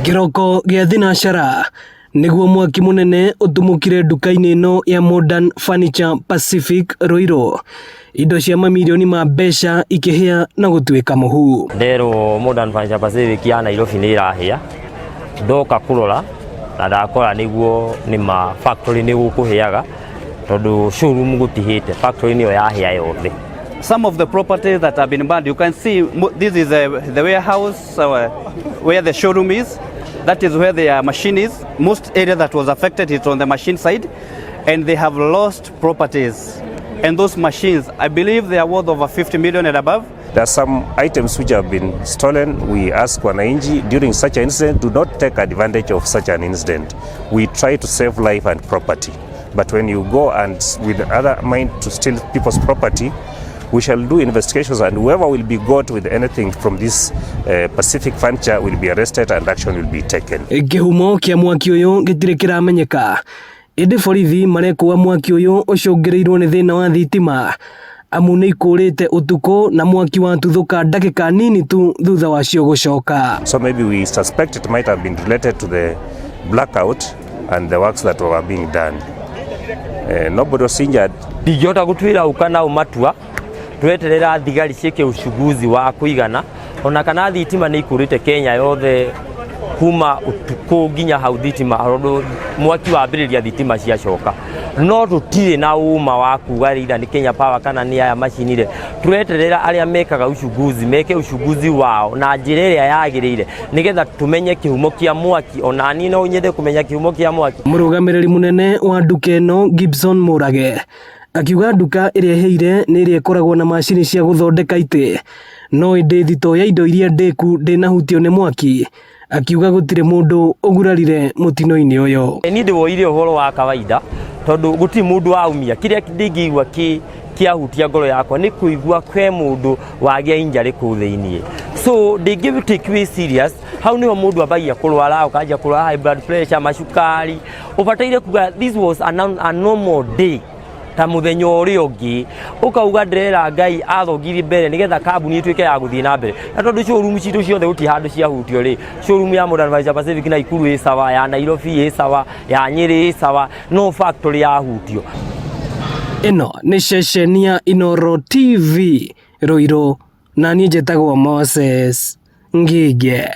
Kĩroko gĩa thinacara nĩguo mwaki mũnene ũtumũkire nduka-inĩ ĩno ya Modern Furniture Pacific Ruiru. Indo cia mamirioni ma mbeca ikĩhĩa na gũtuĩka mũhu. Nderwo Modern Furniture Pacific ya Nairobi nĩ ĩrahĩa, ndoka kũrora na ndakora nĩguo nĩma factory nĩ gũkũhĩaga tondũ showroom gũtihĩte, factory nĩyo yahĩa yothe. Some of the properties that have been burned, you can see this is the warehouse where the showroom is. That is where the machine is. Most area that was affected is on the machine side, and they have lost properties. And those machines, I believe they are worth over 50 million and above. There are some items which have been stolen. We ask wananchi during such an incident, do not take advantage of such an incident. We try to save life and property. But when you go and with other mind to steal people's property, we shall do investigations, and whoever will be got with anything from this Pacific Furniture will be arrested and action will be taken. Kĩhumo kĩa mwaki ũyũ gĩtirĩ kĩramenyeka, ĩndĩ borithi marekũa mwaki ũyũ ũcũngĩrĩirwo nĩ thĩna wa thitima, amu nĩ ikũrĩte ũtukũ na mwaki watuthũka ndagĩka nini tu thutha wacio gũcoka. So maybe we suspect it might have been related to the blackout and the works that were being done. Nobody was injured. Ndingĩhota gũtuĩra ũ kana ũ matua, tweterera thigari ciĩke uchunguzi wa kũigana ona kana thitima nĩ ikũrĩte Kenya yothe kuma ũtukũ nginya hau thitima, tondũ mwaki wambĩrĩria thitima ciacoka, no tũtirĩ na ũma wa kuga either nĩ Kenya Power kana nĩ aya macinire. Tũreterera arĩa mekaga uchunguzi meke uchunguzi wao na njĩra ĩrĩa yagĩrĩire nĩgetha tũmenye kĩhumo kĩa mwaki. Ona niĩ no nyende kũmenya kĩhumo kĩa mwaki. Mũrũgamĩrĩri mũnene wa nduka ĩno Gibson Mũrage akiuga nduka ĩrĩa ĩhĩire nĩ ĩrĩa ĩkoragwo na macini cia gũthondeka itĩ, no ĩndĩ thitoo ya indo iria ndĩku ndĩnahutio nĩ mwaki. Akiuga gũtirĩ mũndũ ũgurarire mũtino-inĩ ũyũ. Niĩ ndĩwoire ũhoro wa kawaida tondũ gũtirĩ mũndũ waumia. Kĩrĩa ndingĩigua kĩ kĩahutia ngoro yakwa nĩ kũigua kwe mũndũ wagĩa injury kũu thĩiniĩ, so ndingĩ take it serious. Hau nĩho mũndũ ambagia kũrwara, ũkanjia kũrwara high blood pressure, macukari. Ũbataire kuga this was a normal day ta mũthenya ũrĩa ũngĩ, ũkauga ndĩrera Ngai athongirie mbere nĩgetha kambuni ĩtuĩke ya gũthiĩ na mbere. Na tondũ showroom citũ ciothe gũtirĩ handũ ciahutio rĩ, showroom ya Modern Furniture Pacific Naikuru ĩ sawa, ya Nairobi ĩ sawa, ya Nyĩrĩ ĩ sawa, no factory yahutio. Ĩno nĩ ceceni ya Inooro TV Ruiru, na niĩ njĩtagwo Moses Ngige.